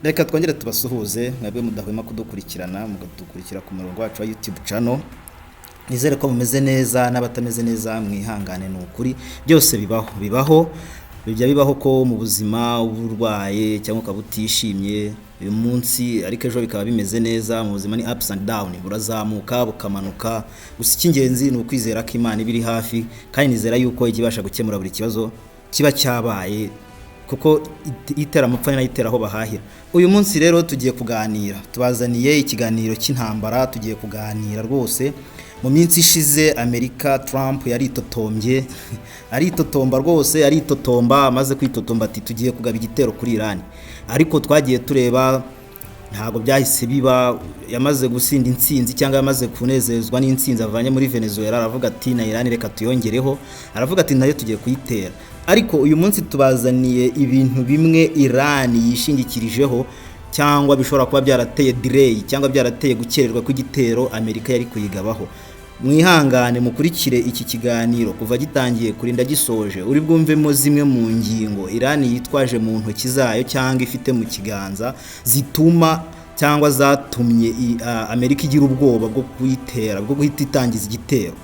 Reka twongere tubasuhuze mwebwe mudahwema kudukurikirana, mukadukurikira ku murongo wacu wa YouTube channel. Nizere ko mumeze neza, n'abatameze neza mwihangane, ni ukuri byose bibaho, bibaho, bijya bibaho ko mu buzima uba urwaye cyangwa ukaba utishimye uyu munsi, ariko ejo bikaba bimeze neza. Mu buzima ni ups and down, burazamuka bukamanuka. Gusa icy'ingenzi ni ukwizera ko Imana iba iri hafi, kandi nizera yuko ijya ibasha gukemura buri kibazo kiba cyabaye, kuko itera amapfa ni nayo itera aho bahahira. Uyu munsi rero tugiye kuganira, tubazaniye ikiganiro cy'intambara, tugiye kuganira rwose. Mu minsi ishize Amerika, Trump yaritotombye, aritotomba rwose, aritotomba. Amaze kwitotomba ati tugiye kugaba igitero kuri Iran, ariko twagiye tureba ntabwo byahise biba. Yamaze gusinda intsinzi cyangwa yamaze kunezezwa n'intsinzi avanye muri Venezuela, aravuga ati na Iran reka tuyongereho, aravuga ati nayo tugiye kuyitera. Ariko uyu munsi tubazaniye ibintu bimwe Iran yishingikirijeho cyangwa bishobora kuba byarateye delay cyangwa byarateye gukererwa kw'igitero Amerika yari kuyigabaho. Mwihangane mukurikire iki kiganiro kuva gitangiye kurinda gisoje, uri bwumvemo zimwe mu ngingo Iran yitwaje mu ntoki zayo cyangwa ifite mu kiganza zituma cyangwa zatumye Amerika igira ubwoba bwo kuyitera, bwo guhita itangiza igitero.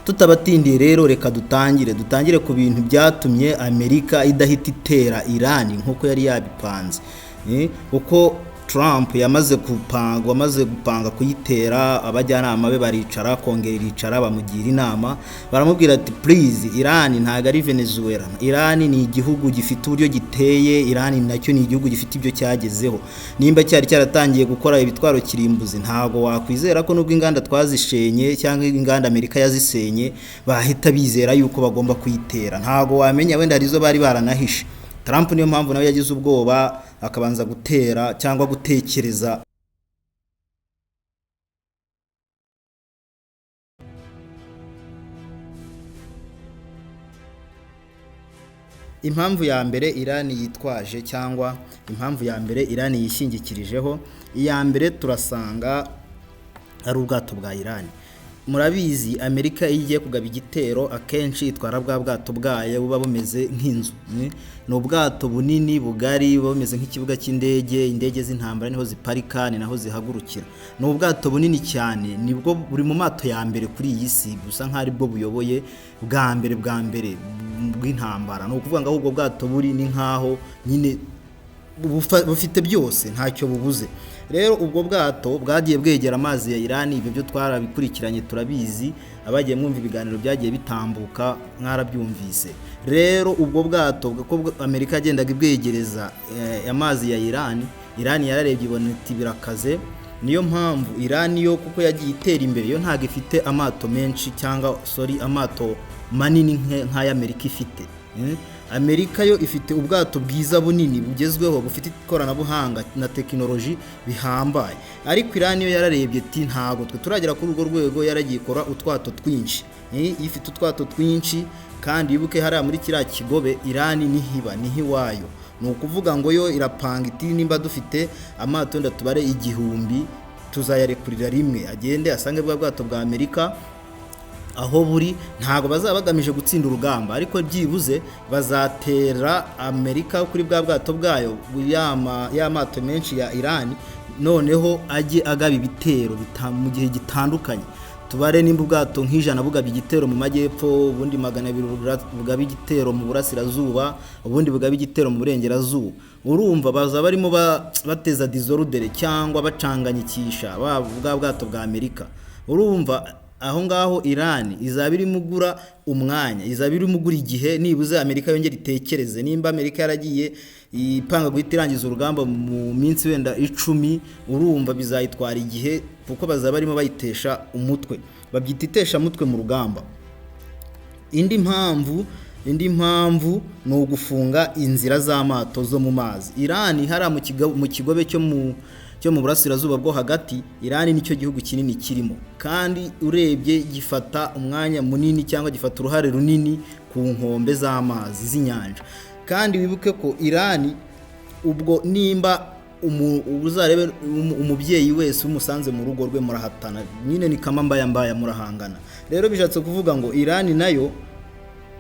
Tutabatindiye rero, reka dutangire ku bintu byatumye Amerika idahita itera Iran nk'uko yari yabipanze. Kuko Trump yamaze gupanga, wamaze gupanga kuyitera, abajyanama be baricara, kongera iricara, bamugira inama, baramubwira ati please, Iran ntabwo ari Venezuela, Iran ni igihugu gifite uburyo giteye, Iran nacyo ni igihugu gifite ibyo cyagezeho. Nimba cyari cyaratangiye gukora ibitwaro kirimbuzi, ntabwo wakwizera ko nubwo inganda twazishenye cyangwa inganda Amerika yazisenye bahita bizera yuko bagomba kuyitera. Ntabwo wamenya, wenda hari izo bari baranahishe. Trump niyo mpamvu nawe yagize ubwoba, akabanza gutera cyangwa gutekereza. Impamvu ya mbere Iran yitwaje cyangwa impamvu ya mbere Iran yishingikirijeho, iya mbere turasanga ari ubwato bwa Iran. Murabizi, Amerika iyo igiye kugaba igitero akenshi itwara bwa bwato bwayo buba bumeze nk'inzu. Ni ubwato bunini bugari buba bumeze nk'ikibuga cy'indege, indege z'intambara niho ziparika, ni naho zihagurukira. Ni ubwato bunini cyane, nibwo buri mu mato ya mbere kuri iyi si, busa nk'aho aribwo buyoboye bwa mbere bwa mbere bw'intambara. Ni ukuvuga ngo aho ubwo bwato buri ni nk'aho nyine bufite byose, ntacyo bubuze. Rero ubwo bwato bwagiye bwegera amazi ya Iran, ibyo byo twarabikurikiranye turabizi, abagiye mwumva ibiganiro byagiye bitambuka mwarabyumvise. Rero ubwo bwato ko Amerika yagendaga ibwegereza amazi ya Iran, Iran yararebye ibona iti birakaze. Niyo mpamvu Iran yo kuko yagiye itera imbere, yo ntabwo ifite amato menshi cyangwa sorry amato manini nk'aya Amerika ifite. Amerika yo ifite ubwato bwiza bunini bugezweho bufite ikoranabuhanga na tekinoloji bihambaye, ariko Iran yo yararebye ati ntabwo twe turagera kuri urwo rwego, yaragiye ikora utwato twinshi. Ifite utwato twinshi, kandi wibuke hariya muri kiriya kigobe Iran nihiba niho iwayo. Ni ukuvuga ngo yo irapanga iti nimba dufite amato ndatubare 1000 tuzayarekurira rimwe agende asange bwa bwato bwa Amerika aho buri. Ntabwo bazaba bagamije gutsinda urugamba, ariko byibuze bazatera Amerika kuri bwa bwato bwayo, ya mato menshi ya Iran, noneho ajye agaba ibitero mu gihe gitandukanye. Tubare nimba ubwato nk'ijana bugaba igitero mu majyepfo, ubundi 200 bugaba igitero mu burasirazuba, ubundi bugaba igitero mu burengerazuba. Urumva baza barimo bateza disordre cyangwa bacanganyikisha bwa bwato bwa Amerika. Urumva aho ngaho Iran izaba irimo igura umwanya, izaba irimo igura igihe, nibuze Amerika yongera itekereze. Nimba Amerika yaragiye ipanga guhita irangiza urugamba mu minsi wenda 10, urumva bizayitwara igihe, kuko bazaba barimo bayitesha umutwe, babyita itesha mutwe mu rugamba. Indi mpamvu ni ugufunga inzira z'amato zo mu mazi. Iran hariya mu kigobe cyo mu burasirazuba bwo hagati, Iran nicyo gihugu kinini kirimo, kandi urebye gifata umwanya munini cyangwa gifata uruhare runini ku nkombe z'amazi z'inyanja. Kandi wibuke ko Iran ubwo nimba uzarebe umubyeyi wese umusanze mu rugo rwe murahatana nyine, ni kama mbaya mbaya, murahangana. Rero bishatse kuvuga ngo Iran nayo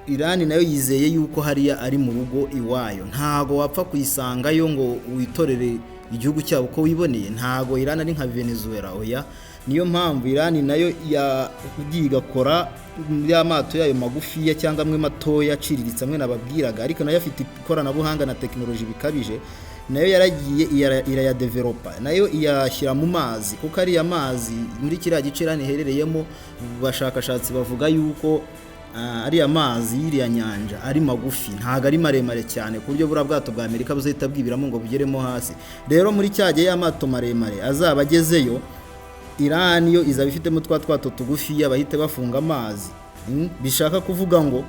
Irani nayo yizeye yuko hariya ari mu rugo iwayo, ntago wapfa kuyisangayo ngo witorere igihugu cyabo uko wiboneye. Ntago Irani ari nka Venezuela, oya. Niyo mpamvu Irani nayo yagiye igakora ya mato yayo magufiya cyangwa amwe matoya aciriritse, amwe nababwiraga, ariko nayo afite ikoranabuhanga na tekinoloji bikabije. Nayo yaragiye irayadevelopa, nayo iyashyira mu mazi, kuko ariya mazi muri kiriya gice Irani iherereyemo, bashakashatsi bavuga yuko ariya mazi y'iriya nyanja ari magufi, ntago ari maremare cyane ku buryo buriya bwato bwa Amerika buzahita bwibiramo ngo bugeremo hasi. Rero muri cya gihe y'amato maremare azaba agezeyo, Irani yo izaba ifitemo twa twato tugufiya, bahite bafunga amazi. Bishaka kuvuga ngo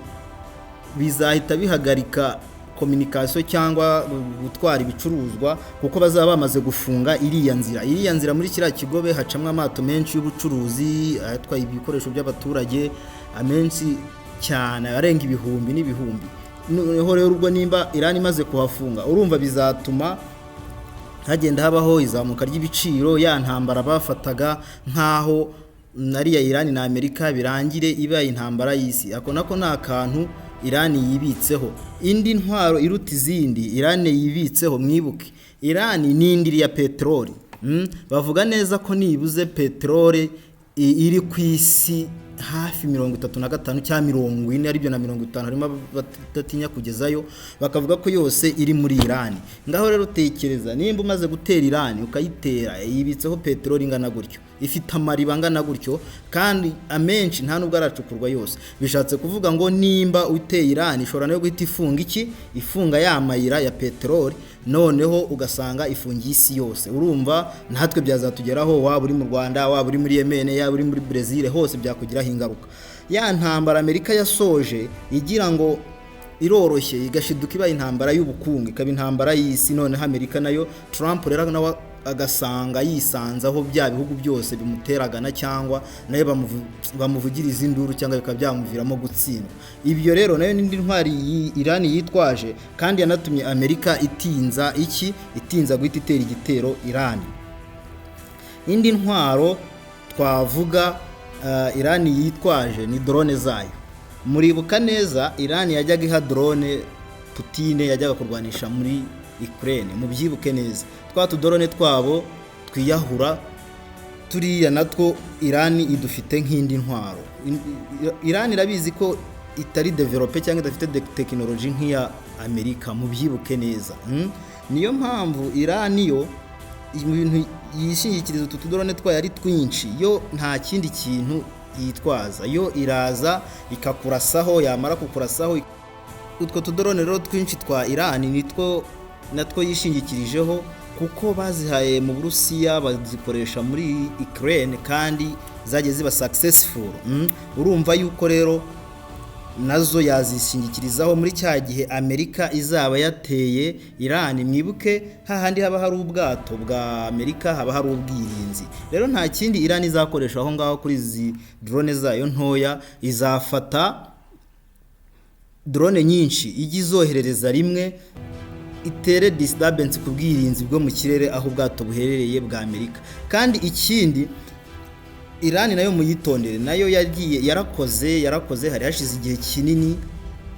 bizahita bihagarika communication cyangwa gutwara ibicuruzwa, kuko bazaba bamaze gufunga iriya nzira. Iriya nzira muri kiriya kigobe hacamwo amato menshi y'ubucuruzi atwaye ibikoresho by'abaturage, amenshi cyane arenga ibihumbi n'ibihumbi. Noneho rero ubwo nimba Irani imaze kuhafunga, urumva bizatuma hagenda habaho izamuka ry'ibiciro. Ya ntambara bafataga nk'aho nariya Irani na Amerika birangire ibaye intambara y'isi. Ako nako ni akantu Irani yibitseho. Indi ntwaro iruta izindi Irani yibitseho, mwibuke Irani ni indiri ya peteroli. Bavuga neza ko nibuze peteroli iri ku isi hafi 35 cyangwa 40, aribyo na 50, harimo abadatinya kugezayo bakavuga ko yose iri muri Irani. Ngaho rero utekereza nimba umaze gutera Irani, ukayitera yibitseho peteroli ingana gutyo, ifite amariba angana gutyo, kandi amenshi nta nubwo aracukurwa yose. Bishatse kuvuga ngo nimba uteye Irani, ishobora nayo guhita ifunga iki? Ifunga ya mayira ya peteroli, noneho ugasanga ifungiye isi yose. Urumva natwe byazatugeraho, waba uri mu Rwanda, waba uri muri Yemen, yaba uri muri Brazil, hose byakugiraho ingaruka. Ya ntambara Amerika yasoje igira ngo iroroshye, igashiduka ibaye intambara y'ubukungu, ikaba intambara y'isi. Noneho Amerika nayo, Trump rero nawe agasanga yisanze aho bya bihugu byose bimuteragana, cyangwa nayo bamuvugiriza induru, cyangwa bikaba byamuviramo gutsindwa. Ibyo rero nayo n'indi ntwari Irani yitwaje, kandi yanatumye Amerika itinza iki? Itinza guhita itera igitero Irani. Indi ntwaro twavuga Irani yitwaje ni drone zayo. Muribuka neza Irani yajyaga iha drone Putine yajyaga kurwanisha muri Ukraine, mubyibuke neza. Twa tudrone twabo twiyahura turiya natwo Irani idufite nk'indi ntwaro. Irani irabizi ko itari développée cyangwa idafite tekinoloji nk'iya Amerika, mubyibuke neza. Niyo mpamvu Irani yo mu bintu yishingikiriza utu tudrone twayo ari twinshi, yo nta kindi kintu yitwaza, yo iraza ikakurasaho, yamara kukurasaho. Utwo tudrone rero twinshi twa Irani nitwo natwo yishingikirijeho, kuko bazihaye mu Burusiya bazikoresha muri Ukraine kandi zagiye ziba successful. Urumva yuko rero nazo yazishingikirizaho muri cya gihe Amerika izaba yateye Irani. Mwibuke hahandi haba hari ubwato bwa Amerika haba hari ubwirinzi. Rero nta kindi Irani izakoresha aho ngaho kuri izi drone zayo ntoya, izafata drone nyinshi ijya izoherereza rimwe, itere disturbance ku bwirinzi bwo mu kirere aho ubwato buherereye bwa Amerika. Kandi ikindi, Irani nayo muyitondere, nayo yagiye yarakoze, hari hashize igihe kinini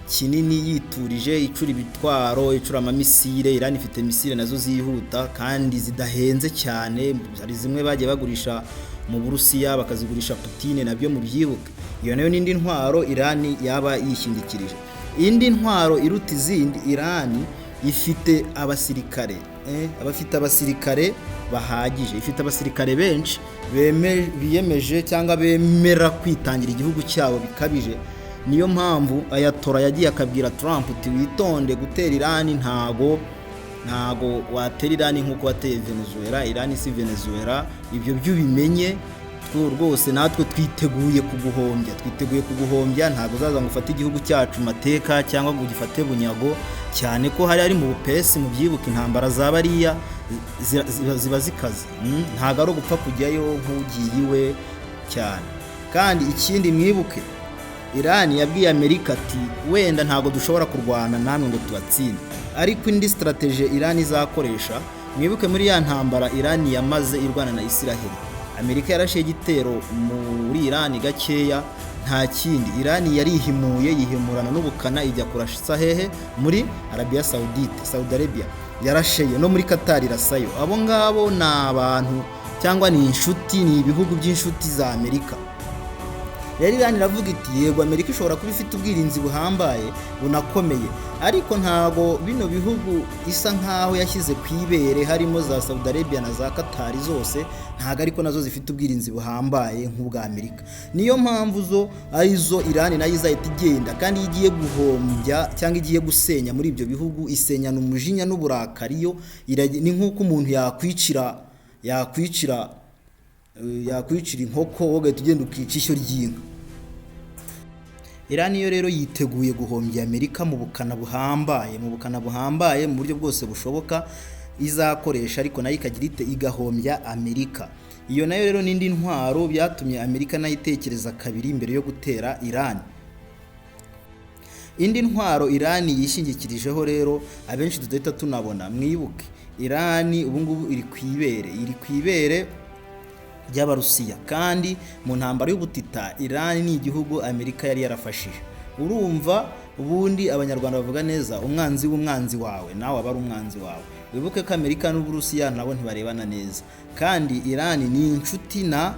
kinini yiturije, icura ibitwaro, icura amamisire. Irani ifite misile nazo zihuta kandi zidahenze cyane. Hari zimwe bagiye bagurisha mu Burusiya, bakazigurisha Putine, nabyo mubyibuke. Iyo nayo n'indi ntwaro Irani yaba yishingikirije. Indi ntwaro iruta izindi, Irani ifite abasirikare, abafite abasirikare bahagije, ifite abasirikare benshi biyemeje cyangwa bemera kwitangira igihugu cyabo bikabije. Niyo mpamvu Ayatollah yagiye akabwira Trump uti: "Witonde gutera Irani, ntago watera Irani nk'uko wateye Venezuela. Irani si Venezuela, ibyo byo ubimenye rwose. Natwe twiteguye kuguhombya, twiteguye kuguhombya. Ntabwo uzaza ngo ufate igihugu cyacu mateka cyangwa ngo ugifate bunyago, cyane ko hari ari mu bupesi." Mubyibuke intambara za bariya ziba zikaze. Ntabwo ari ugupfa kujyayo nk'ugiye iwe cyane. Kandi ikindi mwibuke, Irani yabwiye Amerika ati: "Wenda ntabwo dushobora kurwana namwe ngo tubatsinde." Ariko indi strategy Irani izakoresha, mwibuke muri ya ntambara Irani yamaze irwana na Isiraheli, Amerika yarashe igitero muri Irani gakeya. Nta kindi, Irani yarihimuye, yihimurana n'ubukana, ijya kurasa hehe? Muri Arabia Saudite, Saudi Arabia yarasheye, no muri Qatar irasayo. Abo ngabo ni abantu cyangwa ni inshuti, ni ibihugu by'inshuti za Amerika. Rero Irani iravuga iti: "Yego, Amerika ishobora kuba ifite ubwirinzi buhambaye bunakomeye, ariko ntago bino bihugu isa nkaho yashyize ku ibere, harimo za Saudi Arabia na za Qatar zose, ntago ariko nazo zifite ubwirinzi buhambaye nk'ubwa Amerika." Niyo mpamvu zo arizo Irani nayo izahita igenda, kandi iyo igiye guhombya cyangwa igiye gusenya muri ibyo bihugu, isenyana umujinya n'uburakari. Yo ni nk'uko umuntu yakwicira inkoko, wowe ugahita ugenda ukica ishyo ry'inka. Irani yo rero yiteguye guhombya Amerika mu bukana buhambaye, mu bukana buhambaye, mu buryo bwose bushoboka izakoresha, ariko nayo ikagira ite? Igahombya Amerika. Iyo nayo rero n'indi ntwaro byatumye Amerika nayo itekereza kabiri mbere yo gutera Irani. Indi ntwaro Irani yishingikirijeho rero abenshi tudahita tunabona, mwibuke Irani ubu ngubu iri ku ibere, iri ku ibere ry'Abarusiya, kandi mu ntambara y'ubutita Irani ni igihugu Amerika yari yarafashije. Urumva ubundi Abanyarwanda bavuga neza: umwanzi w'umwanzi wawe nawe aba ari umwanzi wawe. Wibuke ko Amerika n'Uburusiya nabo ntibarebana neza, kandi Irani ni inshuti na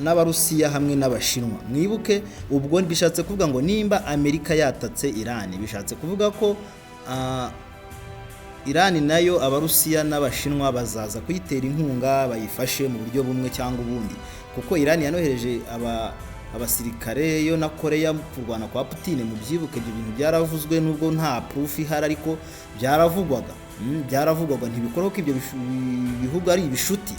n'Abarusiya hamwe n'Abashinwa. Mwibuke, ubwo bishatse kuvuga ngo nimba Amerika yatatse Irani, bishatse kuvuga ko Irani nayo Abarusiya n'Abashinwa bazaza kuyitera inkunga, bayifashe mu buryo bumwe cyangwa ubundi, kuko Irani yanohereje abasirikare yo na Korea kurwana kwa Putin. Mubyibuke, ibyo bintu byaravuzwe, nubwo nta proof ihari, ariko byaravugwaga. Byaravugwaga. Ntibikora ko ibyo bihugu ari ibishuti.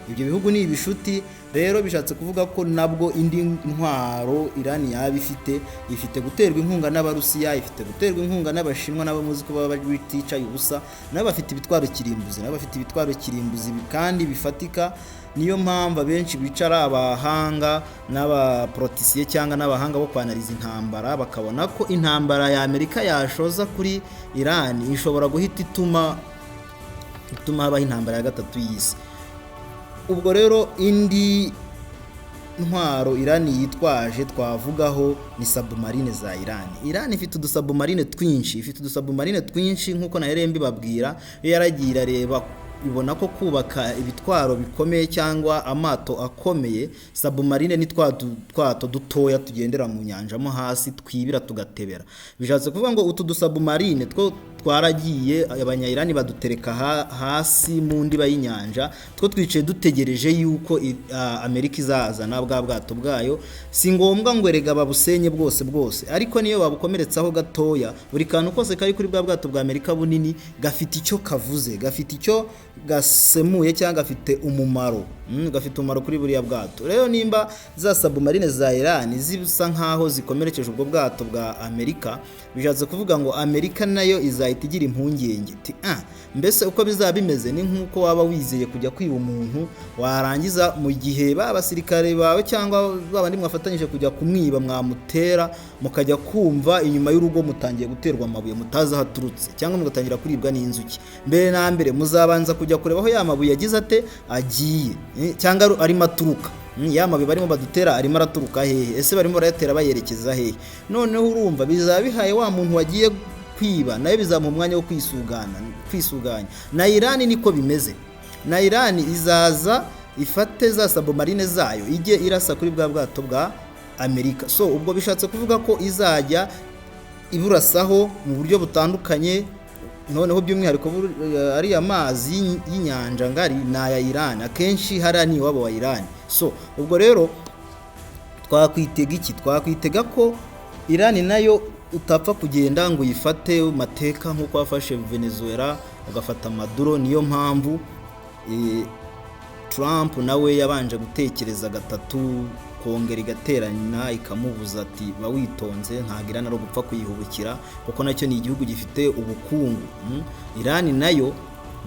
Ibyo bihugu ni ibishuti. Rero bishatse kuvuga ko nabwo indi ntwaro Irani yaba ifite, ifite guterwa inkunga n'Abarusiya, ifite guterwa inkunga n'Abashinwa, nabo muzi ko baba biticaye ubusa, nabo bafite ibitwaro kirimbuzi, nabo bafite ibitwaro kirimbuzi kandi bifatika. Niyo mpamvu abenshi bicara, abahanga n'abaporotisiye cyangwa n'abahanga bo kwanariza intambara, bakabona ko intambara ya Amerika yashoza kuri Irani ishobora guhita ituma habaho intambara ya gatatu y'isi. Ubwo rero indi ntwaro Irani yitwaje twavugaho ni submarine za Irani. Irani ifite udusabumarine twinshi, ifite udusabumarine twinshi nk'uko nahereye mbibabwira. Iyo yaragiye irareba, ibona ko kubaka ibitwaro bikomeye cyangwa amato akomeye, submarine ni twa twato dutoya tugendera mu nyanja mo hasi, twibira tugatebera. Bishatse kuvuga ngo utu dusabumarine two twaragiye, Abanyayirani badutereka hasi mu ndiba y'inyanja, two twicaye dutegereje yuko Amerika izazana bwa bwato bwayo. Si ngombwa ngo erega babusenye bwose bwose, ariko niyo babukomeretsaho gatoya, buri kantu kose kari kuri bwa bwato bwa Amerika bunini gafite icyo kavuze, gafite icyo gasemuye cyangwa gafite umumaro, gafite umumaro kuri buriya bwato. Rero nimba za submarine za Iran zisa nkaho zikomerekeje ubwo bwato bwa Amerika, bishatse kuvuga ngo Amerika nayo izahita igira impungenge iti: "Ah." Mbese uko bizaba bimeze ni nk'uko waba wizeye kujya kwiba umuntu, warangiza mu gihe ba basirikare bawe cyangwa ba bandi mwafatanyije kujya kumwiba mwamutera, mukajya kumva inyuma y'urugo mutangiye guterwa amabuye mutazi aho aturutse, cyangwa mugatangira kuribwa n'inzuki. Mbere na mbere muzabanza kujya kureba aho ya mabuye yagize ate, agiye, cyangwa arimo aturuka. Ya mabuye barimo badutera arimo araturuka hehe? Ese barimo barayatera bayerekeza hehe? Noneho urumva bizaba bihaye wa muntu wagiye kwiba, nawe bizamuha umwanya wo kwisuganya. Na Irani niko bimeze. Na Irani izaza ifate za submarine zayo, ijye irasa kuri bwa bwato bwa Amerika. So ubwo bishatse kuvuga ko izajya iburasaho mu buryo butandukanye. Noneho by'umwihariko ariya mazi y'inyanja ngari ni aya Iran, akenshi hariya ni iwabo wa Iran. So ubwo rero twakwitega iki? Twakwitega ko Iran nayo utapfa kugenda ngo uyifate mateka nk'uko wafashe Venezuela, ugafata Maduro. Niyo mpamvu Trump nawe yabanje gutekereza gatatu, kongera igaterana ikamubuza ati: "Ba witonze, ntabwo Iran ari ugupfa kuyihubukira, kuko nacyo ni igihugu gifite ubukungu." Iran nayo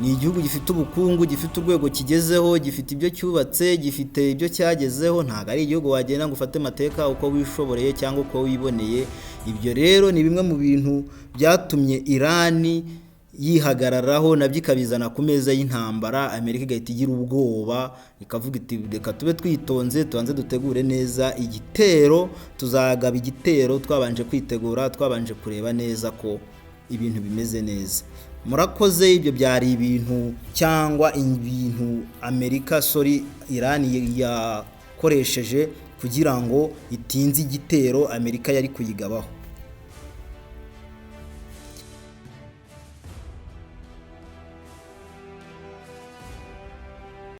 ni igihugu gifite ubukungu, gifite urwego kigezeho, gifite ibyo cyubatse, gifite ibyo cyagezeho. Ntabwo ari igihugu wagenda ngo ufate amateka uko wishoboreye cyangwa uko wiboneye. Ibyo rero ni bimwe mu bintu byatumye Irani yihagararaho, nabyo ikabizana ku meza y'intambara. Amerika igahita igira ubwoba, ikavuga iti: "Reka tube twitonze, tubanze dutegure neza igitero. Tuzagaba igitero twabanje kwitegura, twabanje kureba neza ko ibintu bimeze neza." Murakoze. Ibyo byari ibintu cyangwa ibintu Amerika, sorry, Irani yakoresheje kugira ngo itinze igitero Amerika yari kuyigabaho.